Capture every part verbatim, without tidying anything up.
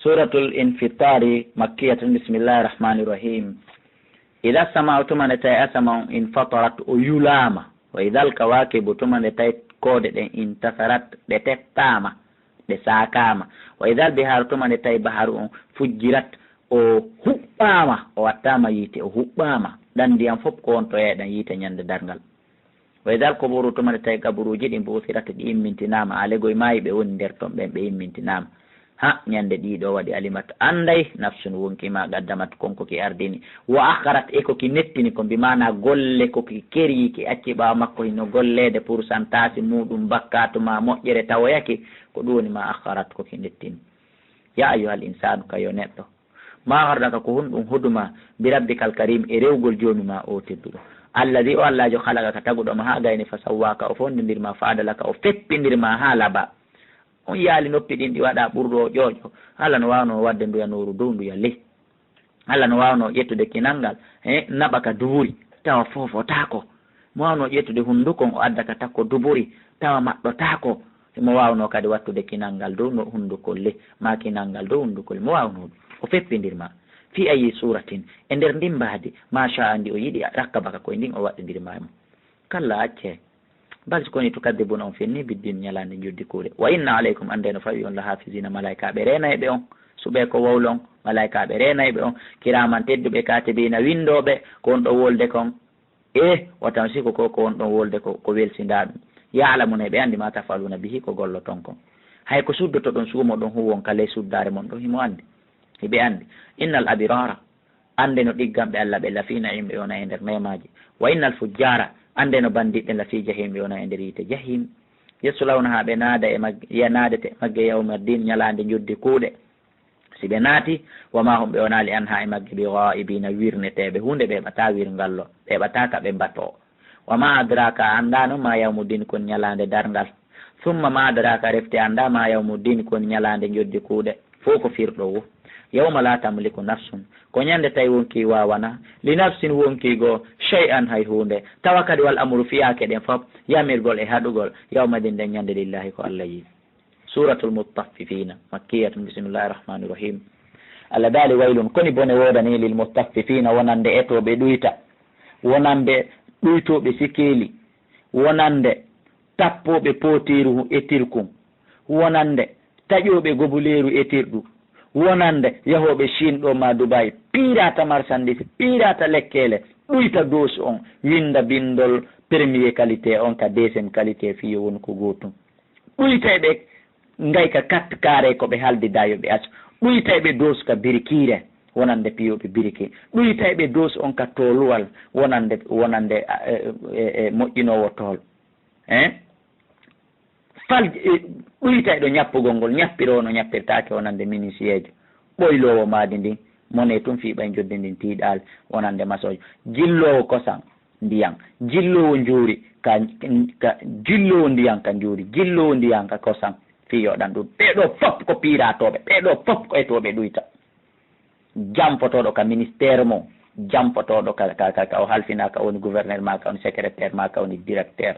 Suratul Infitari, makkiyatun, bismillahi rahmani rahim. Ida samau, tuma nde tawi asama on, infatarat, o yulaama. Wa idal kawakibu, tuma nde tawi koode ɗen, intasarat, ɗe tettaama, ɗe saakaama. Wa idal biharu, tuma nde tawi baharu on, fujjirat, o huɓɓaama, o wattaama yiite, o huɓɓaama. Ɗan ndiyam fof ko on to yeeɗan yiite ñande darngal. Wa idal kuburu, tuma nde tawi gaburuuji ɗin, bu'uthirat, ɗi immintinaama, haa legoy maayi ɓe woni nder ton ɓen, ɓe immintinaama. Ha, ñande ɗiɗo waɗi, alimat, anday, nafsun, wonki ma, qaddamat, kon ko ki ardini, wa akharat, e ko ki nettini kon, bi maana golle ko ki keri, ki acci ɓaawo makko, hino golleede pourcentage muuɗum, bakkaatu ma moƴƴere tawoyake, ko ɗum woni ma akharat, ko ki nettini. Ya ayyuhal insaanu, ka yo neɗɗo. Ma gharraka, ko honɗum huduma, bi rabbikal karim, e rewgol Joomi ma o tedduɗo. Alladhi, o Allaajo, khalaqaka, taguɗo ma haa gayni, fa sawwaka, o fondindir ma, fa adalaka, o feppindir ma haa laba. On yaali noppi ɗin ɗi waɗa ɓurɗo o ƴoƴo. Allah no waawno waɗde nduya nooru dow nduya ley. Allah no waawno ƴettude kinal ngal, he, naɓa ka duburi, tawa fofotaako. Mo waawno ƴettude hunduko on, o adda ka takko duburi, tawa maɓɓotaako. Mo waawno kadi wattude kinal ngal dow no hunduko ley, ma kinal ngal dow hunduko ley. Mo waawno ɗum. O feppindir ma. Fi ayyi suratin, e nder ndin mbaadi, ma sha'a, ndi o yiɗi, rakkabaka, ko e ndin o waɗɗindiri ma e mum. Kalla, accee. Bal, si ko ni, tukadhibuna, on fenni, biddin, ñalaande njoddi kuuɗe. Wa inna alaykum, annde no fawi on, la hafizina, malaa'ikaaɓe reenayɓe on. Suɓee ko wowlon, malaa'ikaaɓe reenayɓe on, kiraaman tedduɓe, kaatibiina, winndooɓe ko on ɗon wolde kon. E watan si ko, ko, ko on ɗon wolde ko, ko welsindaa ɗum. Ya'lamuna, ɓe anndi, ma taf'aluna bihi, ko golloton kon. Hay ko suddotoɗon, suumoɗon, huwon ka ley suddaare mon ɗon, himo anndi. Hiɓe anndi. Innal abrara, annde no ɗigganɓe Allah ɓe, lafi na'im, ɓe wona e nder neemaaji. Wa innal fujjara, annde no banndiiɓe, lafi jahim, ɓe wona e nder yiite jahim. Yaslawnaha, ɓe naada e mag-, ya naadete e magge, yawma din, ñalaande njoddi kuuɗe. Si ɓe naati, wa ma hum, ɓe wonaali, anha, e magge, bi ghaibina, wirneteeɓe. Huunde ɓe heɓataa wirngallo, ɓe heɓataa ka ɓe mbatoo. Wa ma adraka, a anndaano, ma yawmu din, kon ñalaande darngal. Summa ma adraka, refti a anndaa, ma yawmu din, kon ñalaande njoddi kuuɗe. Fof ko firɗo wo. Yawma la tamliku nafsun, ko ñande tawi wonkii waawana, li nafsin, wonkii goo, shay'an, hay huunde. Tawa kadi wal amru, fiyaake ɗen fof, yamirgol e haɗugol, yawma din, nden ñande, lillahi, ko Allah yi. Suratul Mutaffifina, makkiyatun, bismillahi rahmani rahim. Allah daali, waylun, koni bone woodanii, lil mutaffifina, wonande etooɓe ɗuyta, wonande ɗuytooɓe sikeeli, wonande tappooɓe pootiiru e tirkun, wonande taƴooɓe gobuleeru e tirɗu, wonande yahooɓe Chine ɗo ma Dubai, piirata marchandise, piirata lekkeele, ɗuyta dose on, winda bindol premier qualité on ka deuxième qualité, fii yo wonu ko gootum. Ɗuyta e ɓe ngay ka quatre carré ko ɓe haldidaa yo ɓe accu. Ɗuyta e ɓe dose ka birikiire, wonande piyooɓe biriki. Ɗuyta e ɓe dose on ka tooluwal, wonande, wonande, e, e, e moƴƴinoowo tool. Hein? Fal, e, ɗuyta e ɗo ñappugol ngol, ñappiroowo no ñappirtaake, wonande minisiyeejo. Ɓoyloowo maadi ndin, mone tun fii ɓay njoddi ndin tiiɗaali, wonande masoojo. Jilloowo kosan, ndiyan. Jilloowo njuuri ka, ka, jilloowo ndiyan ka njuuri, jilloowo ndiyan ka kosan, fii yoɗan ɗum. Ɓee ɗoo fof ko piiraatooɓe, ɓee ɗoo fof ko etooɓe ɗuyta. Jamfotooɗo ka ministère mum, jamfotooɗo ka, ka, ka, ka o halfinaa, ka woni gouverneur maa, ka woni secrétaire maa, ka woni directeur.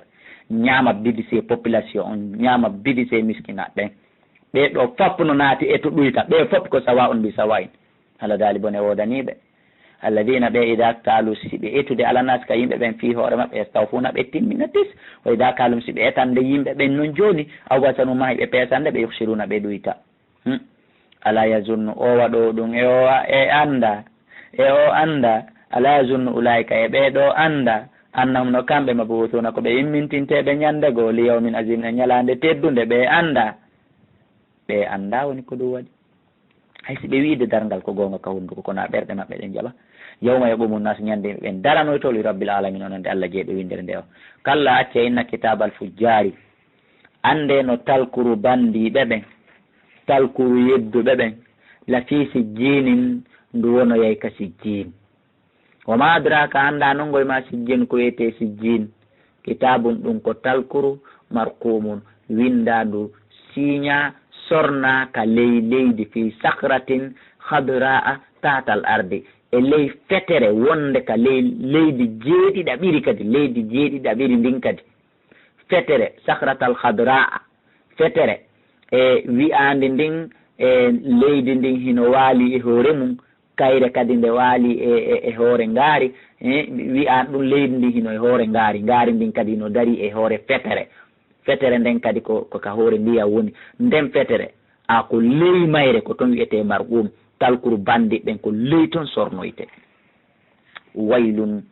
Ñaama bidise population on, ñaama bidise miskinaaɓe ɓen. Ɓee ɗoo fof no naati eto ɗuyta, ɓee fof ko sawa on bi sawa in. Allah daali bone woodanii ɓe. Alladina, ɓe, ida kaalu, si ɓe etude, ala nas, ka yimɓe ɓen, fii hoore maɓɓe, yastawfuna, ɓe timmina tis. Wa ida kaalum, si ɓe etande yimɓe ɓen non jooni, aw wasanu, maa hiɓe peesande ɓe, yuksiruna, ɓe ɗuyta. Hmm. Ala yazunnu, o waɗo ɗum, e o, e annda, e o annda, ala yazunnu ulaika, e ɓee ɗoo annda, annahum, no kamɓe, mabuuthuna, ko ɓe immintinteeɓe ñande goo, li yawmin azim, e ñalaande teddunde, ɓe annda. Ɓe annda woni ko ɗum waɗi. Hay si ɓe wi'ide darngal ko goonga ka hunduko, kono a ɓerɗe maɓɓe ɗen jaɓa. Yawma yaqumu nnaas, ñande yimɓe ɓen daranoytoo, li rabbil alamin, wonande Allah jeyɗo winndere nde o. Kalla, acce, inna kitaabal fujjaari, annde no talkuru banndiiɓe ɓen, talkuru yedduɓe ɓen, la fii sijjiinin, ndu wonoyay ka sijjiin. Wa ma adraka, annda non ngoy ma sijjiin, ko wiyetee sijjiin. Kitaabun, ɗum ko talkuru, marquumun, winndaandu, siiñaa, sornaa ka ley leydi, fii sakratin khadraa tahtal ardi, e ley fetere wonnde ka ley leydi jeeɗiɗaɓiri kadi, leydi jeeɗiɗaɓiri ndin kadi. Fetere, sakratal khadraa, fetere, e wi'aandi ndin, e leydi ndin hino waali e hoore mum, kayre kadi nde waali e, e, e hoore ngaari, eh, wi'an ɗum leydi ndin hino e hoore ngaari, ngaari ndin kadi hino dari e hoore fetere. Fetere nden kadi ko, ko ka hoore ndiyam woni. Nden fetere, a ko ley mayre ko ton wi'etee marqum, talkuru bandi ɓen ko ley ton sornoyte. Waylun,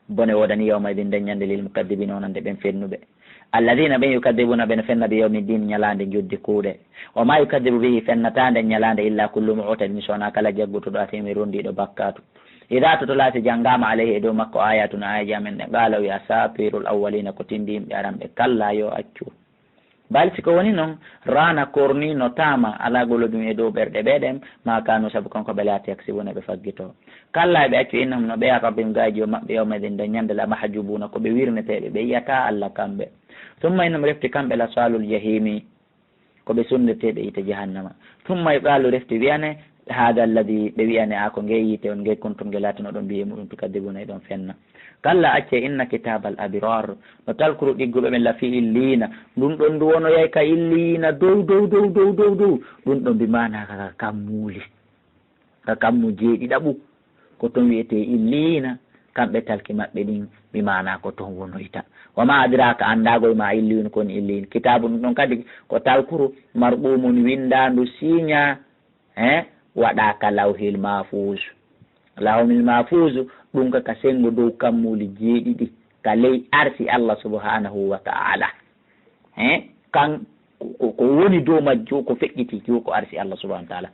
bone woodani yawma idin nden ñande lil mukaddibina wonande ɓen fennuɓe. Alladina ɓen yukadibuna ɓen fenna bi yawmi din ñalaande joddi kuuɗe. Wa ma yukadibu bihi fennata nden ñalaande illa kullu mu'tadin sona kala jaggutuɗo asimin rundiiɗo bakkatu. Ida tutula si jangama alayhi e dow makko ayatuna ayaji amen ɗen qala wi asatirul awwalina ko tindi yimɓe aranɓe kalla yo accu. Bal si ko woni noon, rana korni no taama ala qulubihim e dow ɓerɗe ɓe ɗen, ma kanu sabu kanko ɓe laati yaksibuna ɓe faggito. Kalla ɓe accu innahum no ɓeya rabbihim gaaji o maɓɓe yawma idin nden ñande la mahjubuna ko ɓe wirneteeɓe ɓe yiyata Allah kamɓe. Summa innahum refti kamɓe la salul jahimi ko ɓe sunnirteeɓe yiite jahannama. Summa yuqalu refti wiyane hada alladi ɓe wiyane a ko nge yiite on nge kuntum nge laatinoɗon mbiye muɗum tukadibuna eɗon fenna. Kalla acce inna kitabal abrar no talkuru ɗigguɓe ɓen lafi illiina. Ɗum ɗon ndu wonoyay ka illiina dow dow dow dow dow dow. Ɗum ɗon mbi maana ka kammuuli ka kammu jeeɗiɗaɓu. Ko ton wiyetee illiina kamɓe talki maɓɓe ɗin mbi maana ko ton wonoyta. Wa ma adraka anndaago e ma illiina ko woni illiina kitaabu ɗum ɗon kadi ko talkuru marɓuumun winndaandu siiñaa. He waɗa ka lawhil mahfuz. Lawhil mahfuz ɗum ka ka senngo dow kammuuli jeeɗiɗi ka ley arsi Allah subhanahu wa ta'ala. He kan ko woni dow majju ko feƴƴiti ko arsi Allah subhanahu wa ta'ala.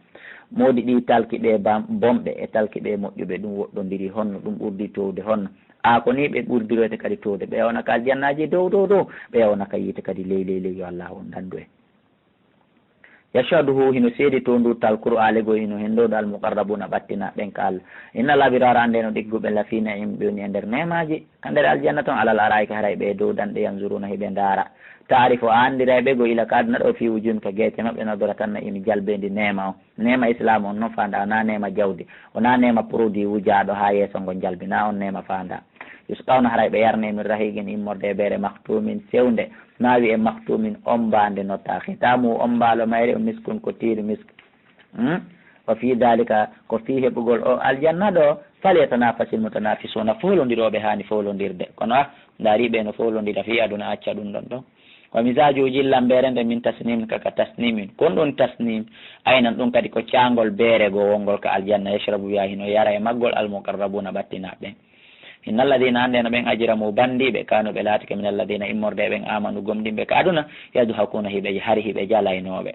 Moodi ɗi talki ɓe bonɓe e talki ɓe moƴƴuɓe ɗum woɗɗondiri honno ɗum ɓurdi towde honno. A ko ni ɓe ɓurdiroyte kadi towde ɓe wona ka aljannaaji dow dow dow ɓe wona ka yiite kadi ley ley ley yo Allah on dandu en. Yashhaduhu hino seedi to ndu talkuru alegol hino hen ɗo ɗo almuqarrabuna ɓattina ɓen ka Allah. Inna labirara ande no ɗigguɓe lafi na'im ɓe woni e nder neemaji ka nder aljanna ton alal araiki haray ɓe dow danɗe yanzuruna hiɓe ndaara. Taarifu a andiray ɓe go ila ka aduna ɗo fi wujuhim ka geece maɓɓe nadratan na'imi jalbendi neema on. Neema islam on non fanda wona neema jawdi wona neema produit wujaaɗo ha yeeso ngo jalbi na on neema fanda. Yusqawna haray ɓe yarne min rahiqin immorde e beere maktumin sewnde. Na wi'e maktumin ombaande nota khitamu ombaalo mayre o miskun ko tiiri misk. Hmm? Wa fi dalika ko fi heɓugol o aljanna ɗo falyatanafasil mutanafisuna folondirooɓe haani folondirde kono ah ndaari ɓe no folondira fi aduna acca ɗum ɗon ɗo. Wa misajuji lambere nde min tasnim kaka tasnimin kon ɗon tasnim aynan ɗum kadi ko cangol beere goo wongol ka aljanna yashrabu wiya hino yara e maggol almuqarrabuna ɓattinaɓe. Inna alladina ande no ɓen ajramu bandiɓe kanu ɓe laatike min alladina immorde e ɓen amanu gomɗinɓe ka aduna yadhakuna hiɓe hari hiɓe jalaynooɓe.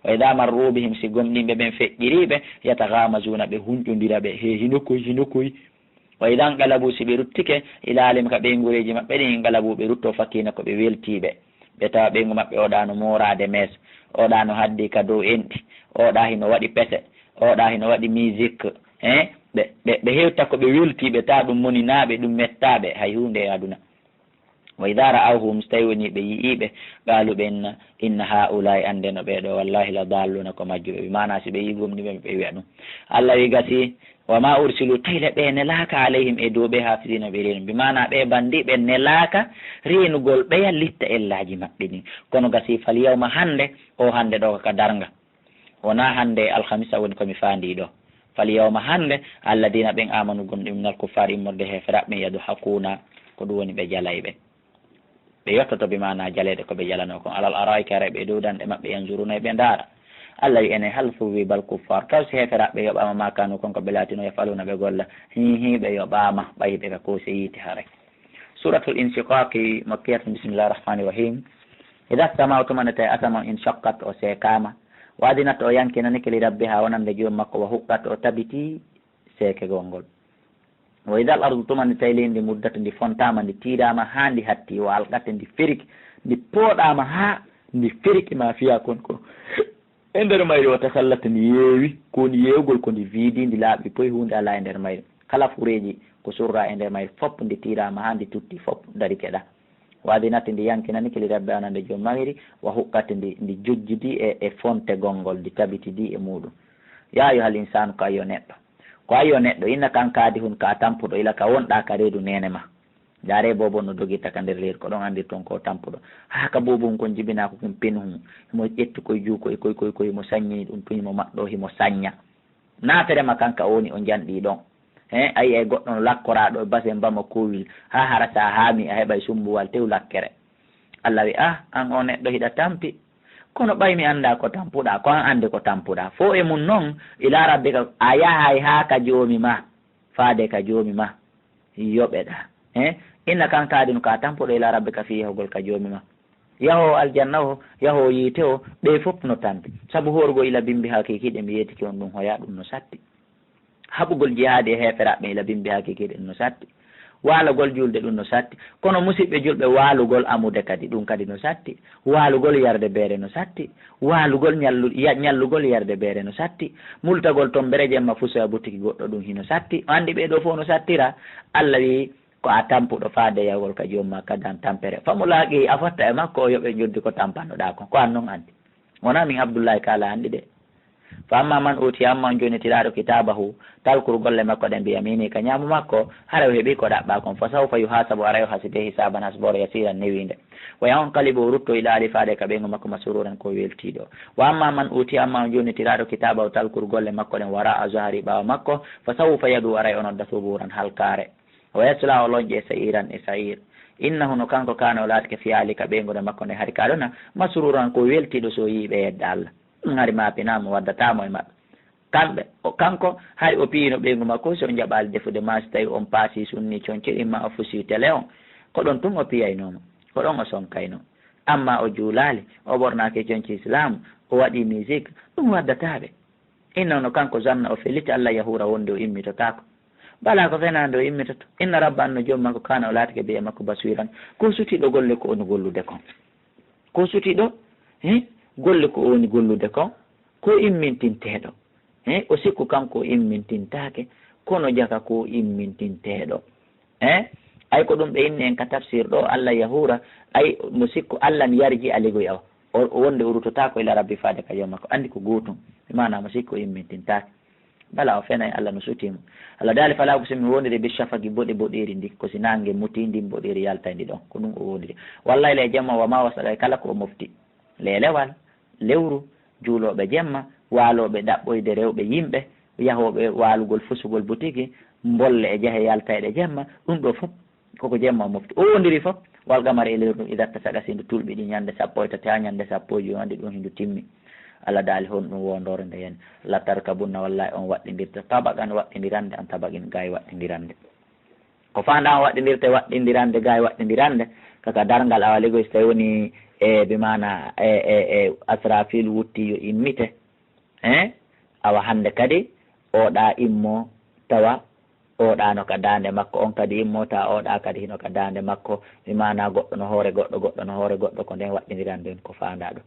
Wa ida marru bihim si gomɗinɓe ɓen feƴƴiriɓe yataghamazuna ɓe hunƴondira ɓe he hino koy hino koy. Wa ida nqalabu si ɓe ruttike ila alim ka ɓeyngureji maɓɓe ɗin inqalabu ɓe rutto fakina ko ɓe weltiɓe. Ɓe tawa ɓeyngu maɓɓe oɗa no moorade mees oɗa no haddi ka dow enɗi oɗa hino waɗi pese oɗa hino waɗi musique. Hein ɓe ɓe ɓe hewta ko ɓe welti ɓe tawa ɗum moninaɓe ɗum mettaɓe hay hunde e aduna. Wa ida ra'awhum so tawi woni ɓe yi'iɓe qalu ɓe inna inna haulai ande no ɓeɗo wallahi la dalluna ko majjuɓe ɓe mana si ɓe yi gomɗiɓe ɓe wiya ɗum. Allah wi gasi wa ma ursilu tawi le ɓe nelaaka alayhim e dow ɓe hafidina ɓe reenu mbi mana ɓe bandiɓe nelaaka reenugol ɓeya litta ellaji maɓɓe ɗin. Kono gasi fal yawma hande o hande ɗo ka darga wona hande e alhamisa woni komi fandi ɗo. Fal yawma hande alladina ɓen amanu gomɗi minal kuffar immorde heferaɓe ɓen yadu hakuna ko ɗum woni ɓe jalayɓe. Ɓe yottoto bi mana jaleɗe ko ɓe jalano kon alal araiki ara ɓe dow danɗe maɓɓe yanzuruna e ɓe ndaara. Allah wi enen hal suwi bal kuffar taw si heferaɓe yoɓama ma kanu kon ko ɓe latino yafaluna ɓe golla. Hihi ɓe yoɓama ɓayi ɓe ka kose yiite haray. Suratul inshiqaqi makkiyatun bismillahi rahmani rahim. Ida samau tumane tawi asama inshaqqat o seekama. Wadinat o yankinani kili rabbi ha wonande joom makko wa huqqat o tabiti seekegol ngol. Wa idal ardu tumani tawi leydi ndi muddata ndi fontama ndi tiirama ha ndi hatti wa alqat ndi feriki ndi pooɗama ha ndi feriki ma fiya kon ko e nder mayri wa tasallat ndi yeewi ko woni yeewgol ko ndi viidi ndi laaɓi poy hunde ala e nder mayri kala fureeji ko surra e nder mayri fop ndi tiirama ha ndi tutti fop dari keɗa. Wadinat ndi yankinani kili rabbi anande joom mayri wa huqqat ndi ndi jojjidi e e fontegol ngol ndi tabitidi e muɗum. Ya ayuhal insanu ko ayo neɗɗo. Ko ayo neɗɗo innaka an kadihun ka a tampuɗo ila ka wonɗa ka reedu nene ma. Ndaaree boobo no dogirta ka nder leydi, ko ɗon anndirton ko tampuɗo. Haa ka boobo kon jibinaa ko kin penuhum. Himo ƴetti koye juuko e koye, koye, koye, himo saññini ɗum tun, himo maɗɗoo, himo sañña. Naatere ma kanka o woni o njanɗii ɗon. He, a yi'ay goɗɗo no lakkoraa ɗo e basen Bamakoowil, haa hara sa haami a heɓay sumbuwal tew lakkere. Alla wi, "Ah, an o neɗɗo hiɗa tampi. Kono ɓay mi anndaa ko tampuɗaa, ko an anndi ko tampuɗaa. Fow e mum non, ilaa rabbika, a yahay haa ka Joomi ma, faade ka Joomi ma, yoɓeɗaa." He, inna kan kaadinu ka tampuɗo ilaa rabbika fii yahugol ka Joomi ma. Yahoowo aljanna o, yahoowo yiite o, ɓe fof no tampi. Sabu hoorugol ila bimbi hakiikiiɗe, mi yeetike on ɗum hoyaa, ɗum no satti. Haɓugol jihaadi e heeferaaɓe ila bimbi hakiikiiɗe, ɗum no satti. Waalugol juulde, ɗum no satti. Kono musiɓɓe julɓe, waalugol amude kadi, ɗum kadi no satti. Waalugol yarde beere no satti. Waalugol ñallu-, ya-, ñallugol yarde beere no satti. Multagol tombere jemma fusoya butiki goɗɗo, ɗum hino satti. O anndi ɓee ɗoo fof no sattira. Alla wi, ko a tampuɗo faade yahugol ka Joom maa, kadan tampere. Famo laaɓi a fotta e makko, o yoɓe njoɓdi ko tampannoɗaa kon. Ko an non anndi. Wonaa min Abdullahi kaala anndi de. Fa amma man utiya, amma on joonitiraaɗo kitaabahu, talkuru golle makko ɗen, bi yamini, ka ñaamo makko, haray o heɓi ko ɗaɓɓaa kon. Fa sawfa yuhasabu, aray o hasibee hisaaban hasboore, yasiran, newiinde. Wa yanqalibu, o rutto, ila ahli, faade ka ɓeyngu makko, masruran, ko weltiiɗo. Wa amma man utiya, amma on joonitiraaɗo kitaabahu, talkuru golle makko ɗen, wara'a zahri, ɓaawo makko, fa sawfa yad'u, aray o nodda, suburan, halkaare. Wa yasla, o lonƴe, sa'iran, e sa'ir. Innahu, no kanko, kana, o laatike, fi ahli, ka ɓeynguure makko nde, hari ka aduna, masruran, ko weltiiɗo, so o yi'i ɓe yedda Alla. Ɗum hari maapinaama, waddataa mo e maɓɓe. Kamɓe, o, kanko, hari o piyino ɓeyngu makko, so o jaɓaali defude, maa si tawi on paasi sunni conci, imma o fusi tele on, ko ɗon tun o piyaynoo mo, ko ɗon o sonkaynoo. Amma o juulaali, o ɓornaaki conci Islaam, o waɗi musique, ɗum waddataa ɓe. Inna, no kanko, zanna, o felliti, Alla yahuura, wonde o immitotaako. Bala, ko fenaande o immitoto. Inna rabban, no Joom makko, kana, o laatike, bi e makko, basiran, ko sutiiɗo golle ko o woni gollude kon. Ko sutiiɗo, he, golle ko o woni gollude kon, ko immintinteeɗo. He, o sikku kanko o immintintaake, kono jaka ko o immintinteeɗo. He, ay ko ɗum ɓe inni en ka tafsir ɗo, Alla yahuura, ay mo sikku Alla n yarji a ligoy awa. O, o wonde o rutotaako ila Rabbi faade ka Joom makko, anndi ko gootum. Bi maana mo sikku o immintintaake. Bala, o fenay, Alla no sutii mo. Alla daali, "Fala uqsimu, mi wondirii bi shafaqi, boɗe boɗeeri ndi, ko si naange mutii, ndin boɗeeri yaltay ndi ɗon." Ko ɗum o wondirii. Wallahi, le jemma, wa ma wasaq, e kala ko o mofti. Leelewal, lewru, juulooɓe jemma, waalooɓe ɗaɓɓoyde rewɓe yimɓe, yahooɓe waalugol, fusugol butiki, mbolle e jahe yaltayɗe jemma, ɗum ɗo fof Koko jemma o mofti. O wondiri fof, wal qamari, e lewru ndun, idha ittasaqa, si ndu tulɓiɗi ñande sappo e tati haa ñande sappo e joy, o anndi ɗum hindu timmi. Alla daali, honɗum wondoore nde yani? La tarkabunna, wallahi on waɗɗindirte, tabaqan, waɗɗindirande, an tabaqin, gaay waɗɗindirande. Ko faandaa on waɗɗindirte, waɗɗindirande, gaay waɗɗindirande, kaka darngal, awa ligoy, so tawi woni e, bi maana, e, e, e, Asrafil wutti yo immite. Hein? Awa hannde kadi, oɗa immo tawa oɗa no ka daande makko, on kadi immo tawa oɗa kadi hino ka daande makko, mi maana goɗɗo no hoore goɗɗo, goɗɗo no hoore goɗɗo, ko nden waɗɗindiran nden ko faandaa ɗo.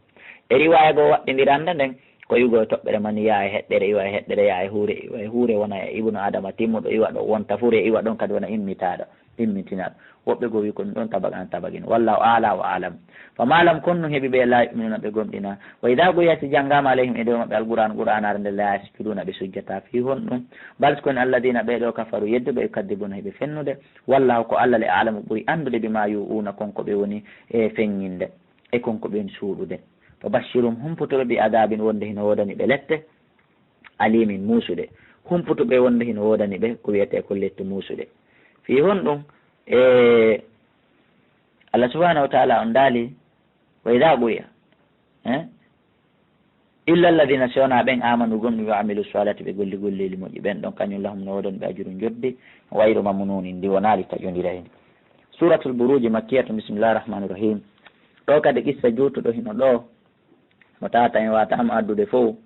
E riwaaya goo waɗɗindirande nden, ko iwugol e toɓɓere mani, yaha e heɗɗere, iwa e heɗɗere, yaha e huure, iwa e huure, wona e ibnu Adama timmuɗo, iwa ɗo, wonta fure, iwa ɗon kadi wona immitaaɗo. Immintinaaɗo. Woɓɓe goo wi'i ko ɗum ɗon tabaqan tabaqin. Wallahu a'la wa a'lam. Fa ma lahum, kon no heɓi ɓe, la yu'minuna, ɓe gomɗina. Wa idha quri'a, si janngaama, alayhim, e dow maɓɓe, alqur'aanu, qur'aanaare nde, la yasjuduna, ɓe sujjataa. Fii honɗum? Bal, si ko alladhina, ɓee ɗoo, kafaru, yedduɓe, yukaddibuna, heɓe fennude. Wallahu, ko Alla le, a'lamu, ɓuri anndude, bima yu'una, kon ko ɓe woni e feññinde, e kon ko ɓe woni suuɗude. Fa bashshirhum, humputu ɓe, bi adhabin, wonde hino woodani ɓe lette, alimin, muusuɗe. Humputu ɓe wonde hino woodani ɓe ko wi'etee ko lette muusuɗe. Fii honɗum? E, Allah subhanahu wa ta'ala on daali, "Wa idha quri'a," eh? "Illa alladhina," si wonaa ɓen, "amanu," gomɗi, "wa amilu salihati," ɓe golli golleeli moƴƴi, ɓen ɗon kañum, "lahum," no woodani ɓe, "ajrun," njoɓdi, "ghayru mamnunin," ndi wonaali taƴondira e ndi. Suratul Buruji, makkiyatun, bismillahir rahmanir rahim. Ɗo kadi qissa juutuɗo hino ɗo. Mo tawata en waataama addude fow,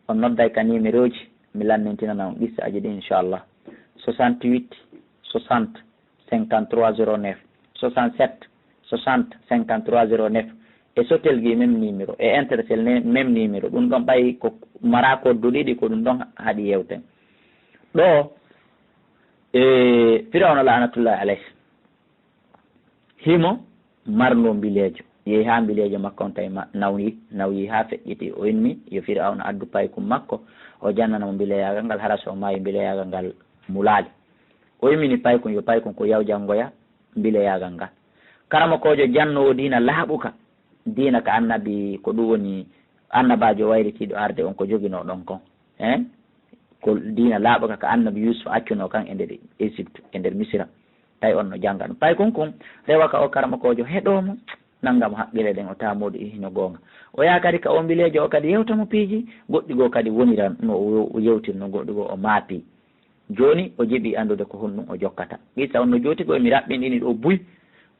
on nodday ka nimerooji, mi lanndintinana on qissaaji ɗin, inchallah. Soixante-huit soixante cinquante-trois zéro neuf, soixante-sept soixante cinquante-trois zéro neuf, e Sotel gi, même numéro, e Intercell ne, même numéro. Ɗum ɗon ɓay ko mara koddu ɗiɗi, ko ɗum ɗon haɗi yewten. Ɗo, e, Firawna la'natullahi alayhi. Himo marno mbileejo. Yehi haa mbileejo makko on tawi ma-, nawyi, nawyi haa feƴƴiti. O inni yo Firawna addu paykun makko, o jannana mo mbileyaagal ngal, hara so o maayi mbileyaagal ngal mulaali. O immini paykun, yo paykun ko yaw janngoya, mbileyaagal ngal. Karamokoojo jannoowo diina laaɓuka, diina ka annabi, ko ɗum woni annabaajo wayritiiɗo arde on ko joginoo ɗon kon. Eh? Ko diina laaɓuka ka annabi Yuusuf accunoo kan e nder Égypte, e nder Misira. Tawi on no jannga ɗum. Paykun kun, rewa ka o karamokoojo heɗoo mo, nannga mo haqqille ɗen, o tawa mawɗo hino goonga. O yaha kadi ka o mbileejo o kadi yewta mo piiji, goɗɗi goo kadi wonira no o, o yewtirno goɗɗi goo o maapi. Jooni o jiɓi anndude ko honɗum o jokkata. Qissa on no jooti goo, mi raɓɓinɗini ɗo buy.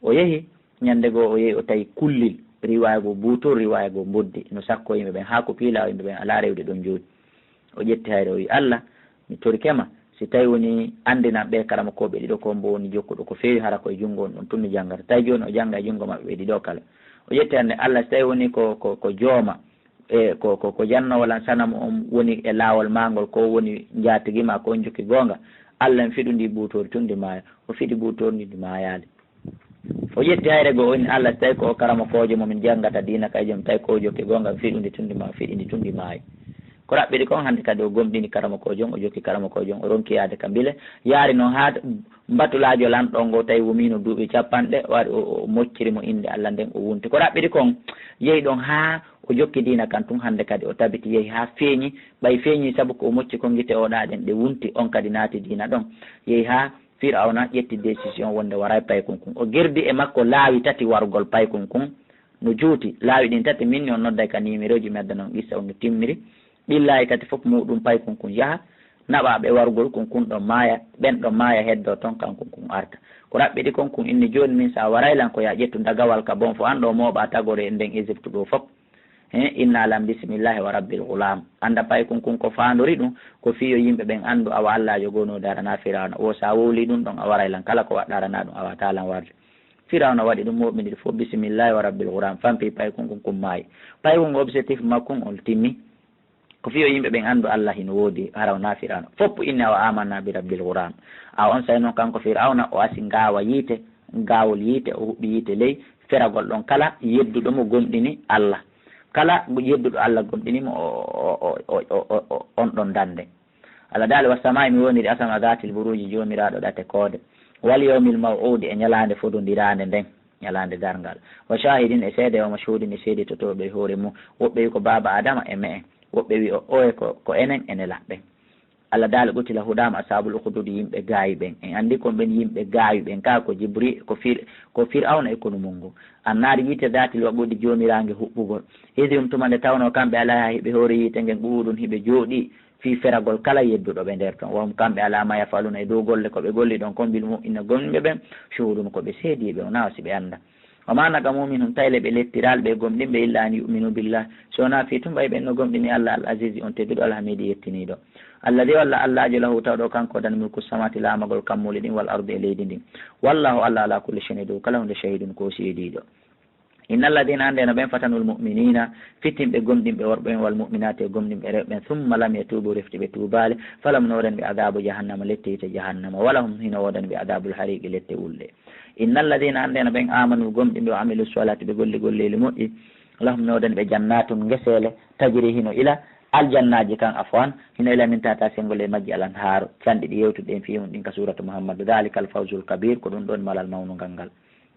O yehi, ñannde goo o yehi o tawi kullil, riwaaya goo buutor, riwaaya goo mboddi, no sakko yimɓe ɓen, haa ko piilaa yimɓe ɓen alaa rewde ɗon jooni. O ƴetti hayre, o wi'i, "Allah, mi torike ma, si tawi woni anndinan ɓee karamokooɓe ɗiɗo ko mbo woni jokkuɗo ko feewi, hara ko e junngo on ɗon tun mi janngata." Tawi jooni o jannga e junngo maɓɓe ɓe ɗiɗo kala. O ƴetti hannde, "Allah, si tawi woni ko, ko, ko jooma, e ko, ko, ko jannoowo lan sanamu on woni e laawol maa ngol, ko woni njaatigi maa, ko on jokki goonga, Allah, mi fiɗu ndi buutoori tun ndi maaya." O fiɗi buutoori ndi, ndi maayaali. O ƴetti hayre goo, o inni, "Allah, si tawi ko o karamokoojo mo min janngata diina kay jom, tawi ko o jokki goonga, mi fiɗu ndi tun ndi ma-, fiɗi ndi tun ndi maayi." Ko raɓɓiɗi kon hannde kadi o gomɗini karamokoojo on, o jokki karamokoojo on, o ronki yaade ka mbile, yaari noon haa mbatulaajo lanɗo on ngoo tawi wumiino duuɓi capanɗe, o ari o, o mocciri mo innde Allah nden o wunti. Ko raɓɓiɗi kon yehi ɗon haa o jokki diina kan tun hannde kadi o tabiti yehi haa feeñi, ɓay feeñi sabu ko o mocci kon gite o ɗaa ɗen ɗe wunti, on kadi naati diina ɗon. Yehi haa Firawna ƴetti décision wonde waray paykun kun. O gerdi e makko laawi tati wargol paykun kun. No juuti, laawi ɗin tati min ni on nodday ka numéroji mi adda non qissa on no timmiri. Ɗin laawi tati fof muɗum paykun kun yaha, naɓa ɓe wargol kun, kun ɗon maaya, ɓen ɗon maaya heddo ton kankun kun arta. Ko raɓɓiɗi kon kun inni jooni min sa waray lan ko ya ƴettu dagawal ka bon fo an ɗo mooɓa tagore e nden Égypte ɗo fof. He, inna lan bismillahi wa rabbil ghulam. Annda paykun kun ko faandori ɗum, ko fii yo yimɓe ɓen anndu awa Allaajo goo no darana Firawna. Wo sa wowli ɗum ɗon a waray lan kala ko waɗɗarana ɗum awa ta lan warde. Firawna waɗi ɗum moɓindi fof bismillahi wa rabbil ghulam. Fampi paykun kun kun maayi. Paykun kun objectif makkun on timmi. Ko fii yo yimɓe ɓen anndu Allah hino woodi hara wona Firawna. Foppu inni awa amanna bi rabbil ghulam. Awa on say noon kanko Firawna o asi ngaawa yiite, gaawol yiite, o huɓɓi yiite ley feragol ɗon kala yedduɗo mo gomɗini Allah. Kala yedduɗo Allah gomɗini mo o, o, o, on ɗon dande. Allah daali, "Wa samaa'i, mi woniri asama, zaatil buruuji, joomiraaɗo ɗate koode. Wal yawmil maw'uudi, e ñalaande fodondiraande nden, ñalaande darngal. Wa shaahidin, e seede, wa mashhuudin, e seeditotooɓe e hoore mum." Woɓɓe wi ko baaba Adama e me'en. Woɓɓe wi o, oye ko, ko enen e nelaɓɓen. Allah daali, "Qutila huɗaama ashaabul ukhduudi, yimɓe gaawi ɓen." En anndi kon ɓen yimɓe gaawi ɓen. Kaa ko Jibri-, ko Fir-, ko Fir'awna e konu mun ngun. Annaari, yiite daatil waquudi, joomiraange huɓɓugol. Idh hum, tuma nde tawnoo kamɓe alayha hiɓe hoore yiite ngen, qu'uudun hiɓe jooɗii, fii feragol kala yedduɗo ɓe nder ton. Wa hum, kamɓe alaa, maa yaf'aluuna, e dow golle ko ɓe golli ɗon kon, bil mu'miniina, gomɗinɓe ɓen, shuhuudun, ko ɓe seediiɓe, wonaa si ɓe annda. Wa maa naqamuu minhum, tawi le ɓe lettiraali ɓe gomɗinɓe, illaa an yu'minuu billah, so wonaa fii tun ɓay ɓen no gomɗini Allah, al aziizi, on tedduɗo, al hamiidi, yettiniiɗo. Alladhii, walla Allaajo, lahu, tawɗo kanko woni mulku samawaati, laamagol kammuuli ɗin, wal ardi, e leydi ndin. Wallaahu, Allah, alaa kulli shay'in, e dow kala huunde, shahiidun, ko seediiɗo. Inna alladhina, anndee no ɓen, fatanul mu'miniina, fitinɓe gomɗinɓe worɓe ɓen, wal mu'minaati, e gomɗinɓe rewɓe ɓen, summa lam yatuubu, refti ɓe tuubaali, falahum, no woodani ɓe adaabu jahannama, lette yiite jahannama, walahum, hino woodani ɓe adaabul hariiqi, lette wulɗe. Inna alladhina, anndee no ɓen, aamanu, gomɗinɓe, wa amilu swalaati, ɓe golli golleeli moƴƴi, lahum, no woodani ɓe jannaatun, ngeseele, tajri, hino ila, aljannaaji kan, afwan, hino ila min tahtiha, senngol e majji, al anhaaru, canɗi ɗi yewtuɗen fii mun ɗin ka suuratu Muhammad. Dhaalikal fawzul kabiir, ko ɗum ɗon malal mawnungal ngal.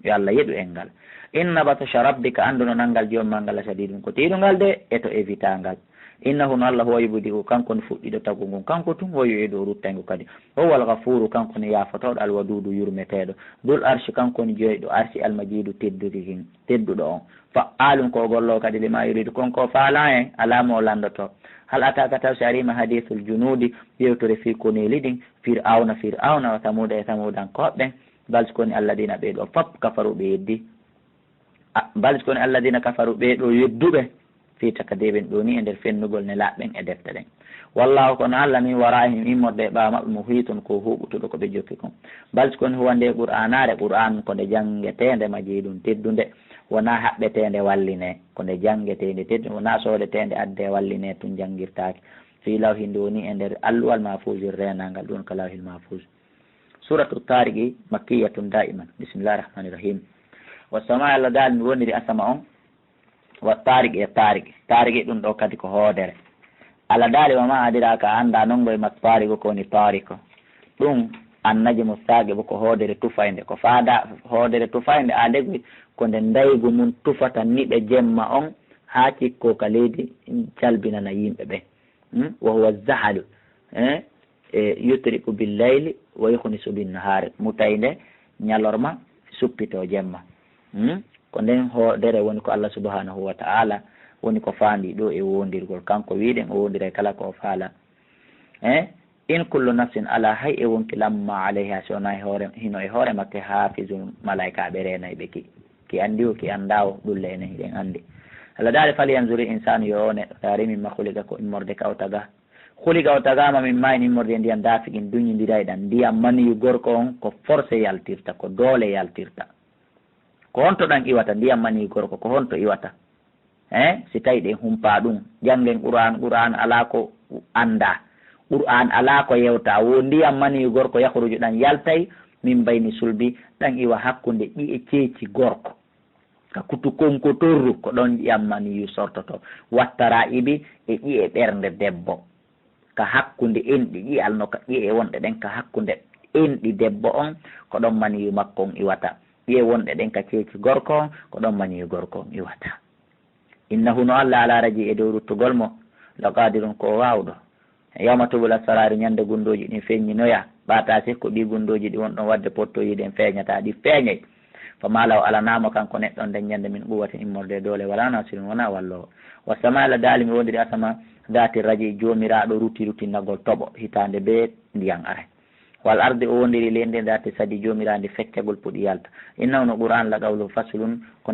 Yo Allah yeɗu en ngal. Inna batsha rabbika, anndu no nanngal Joomi maa ngal, la shadiidun, ko tiiɗungal de, e to evitangal. Innahu, no Allah, huwa yubdi'u, kanko woni fuɗɗiiɗo tagu ngun, kanko tun, wa yu'iidu, o rutta ngu kadi. Wa huwal ghafuuru, kanko woni yaafotooɗo, al waduudu, yurmeteeɗo. Dul arshi, kanko woni jooɗiiɗo arshi, al majiidu, tedduki kin, tedduɗo on. Fa'aalun, ko o golloowo kadi, limaa yuriidu, kon ko o faalaa en, alaa mo o lanndotoo. Hal ataaka, taw si arii ma, hadiisul junuudi, yewtere fii koneeli ɗin, Fir'awna, Fir'awna, wa Samuuda, e Samuudankooɓe ɓen, bal si ko woni alladina, ɓee ɗoo fop, kafaru, ɓe yeddi. A, bal si ko woni alladina kafaru, ɓee ɗoo yedduɓe, fii takdiibin, ɗoo nii e nder fennugol nelaaɓe ɓen e defte ɗen. Wallaahu, kono Allah, min waraa'ihim, immorde e ɓaawo maɓɓe, muhiitun, ko huuɓutuɗo ko ɓe jokki kon. Bal si ko woni huwa nde Qur'aanaare, Qur'aanun, ko nde janngeteende, majiidun, teddunde, wonaa haɓɓeteende wallinee, ko nde janngeteende teddunde, wonaa soodeteende addee wallinee tun janngirtaake. Fii lawhin, nde woni e nder alluwal mahfuuzin reenaangal, ɗun ko lawhil mahfuuz. Suuratu Taariqi, makkiyatun daa'iman. Bismillaahi rahmaani rahiim. Wa samaa'i, Allah daali, mi woniri asama on. Wa taariqi, e taariqi. Taariqi ɗun ɗoo kadi ko hoodere. Allah daali, wa maa adraaka, a anndaa non ngoy ma taariqu, ko woni taariqu. Ɗun Annajmu Saaqibu ko hoodere tufaynde. Ko faada hoodere tufaynde aa degoy, ko nde ndaygu mum tufata niɓe jemma on haa cikkoo ka leydi, jalbinana yimɓe ɓen. Hmm? Wa huwa zahalu. Eh? E, yutriqu bil layli wa yukhnisu bin nahaari. Mutaynde ñalorma, suppitoo jemma. Hmm? Ko nden hoodere woni ko Allah subhanahu wa ta'ala woni ko faandi ɗoo e wondirgol. Kanko wiiɗen o wondira e kala ko o faala. Eh? In kullu nafsin, alaa hay e wonki, lamma alayha, si wonaa e hoore, hino e hoore makke, haafizun, malaa'ikaaɓe reenayɓe ki. Ki anndi o, ki anndaa o, ɗun le enen hiɗen anndi. Allah daali, falyanzuril insaanu, yo o neɗɗo ndaar, mimma khuliqa, ko immorde ka o tagaa. Khuliqa, o tagaama, min maa'in, immorde e ndiyan, daafiqin, duñindirayɗan. Ndiyan maniyu gorko on ko force yaltirta, ko doole yaltirta. Ko honto ɗan iwata, ndiyan maniyu gorko, ko honto iwata? Eh, si tawi ɗen humpaa ɗun, janngen Qur'aan, Qur'aan alaa ko anndaa. Qur'aan alaa ko yewtaa. Wo ndiyan maniyu gorko yakhruju ɗan yaltay, min bayni sulbi, ɗan iwa hakkunde ƴi'e ceeci gorko. Ka kutu konko torru, ko ɗon ndiyan maniyu sortotoo. Wattaraa'ibi, e ƴi'e ɓernde debbo. Ka hakkunde enɗi ƴi'al, no ka ƴi'e wonɗe ɗen ka hakkunde enɗi debbo on, ko ɗon maniyu makko on iwata. Ƴi'e wonɗe ɗen ka ceeci gorko on, ko ɗon maniyu gorko on iwata. Innahu, no Allah, ala raji, e dow ruttugol mo, la qadirun, ko o waawɗo. Yawma tubla sarairu, ñande gunndooji ɗin feeñinoya, ɓaataa si ko ɗi gunndooji ɗi wonɗon waɗde pottoyiiɗe en feeñataa, ɗi feeñay. Fama lahu, alanaamo kanko neɗɗo on nden ñande, min quwwatin, immorde e doole, wala nasirin, wonaa walloowo. Wa samaa, Allah daali, mi wondiri asama, daati raji, joomiraaɗo ruti, rutinnagol toɓo, hitaande bee ndiyan aray. Wal ardi, o wondiri leydi ndin, daati sadi, joomiraandi feccagol puɗi yalta. Innahu, no Qur'aan, la qawlu faslun, ko